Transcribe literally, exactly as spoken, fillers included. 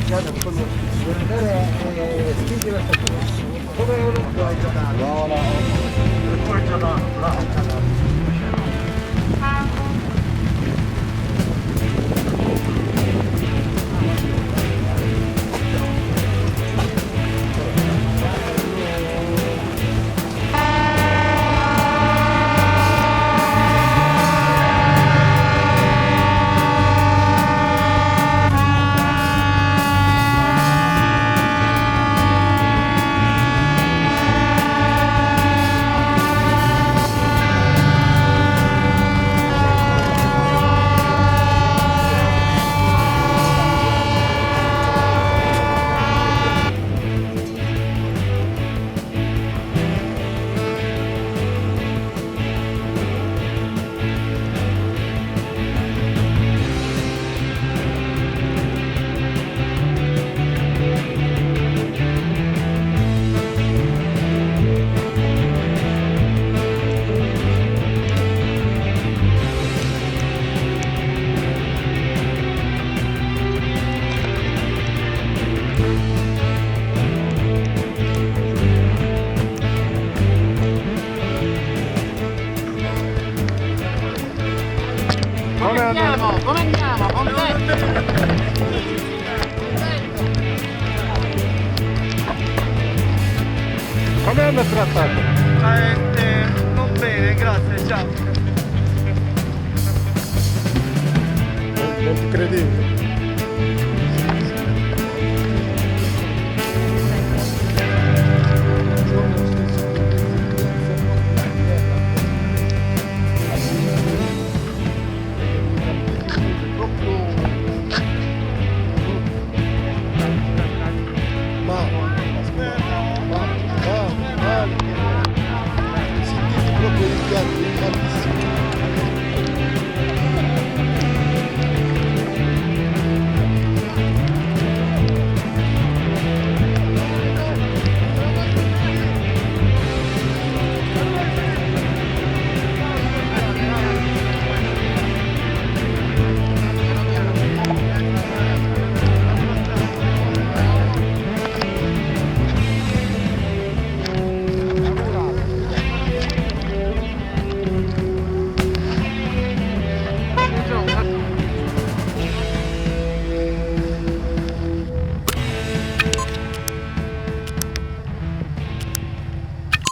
Dove lo puoi giocare? Dove lo puoi giocare? No, no. Lo puoi giocare, bravo. Come andiamo? Come andiamo? Contenti? Come hanno trattato? Eh, eh, non bene, grazie, ciao. Non ti credevo.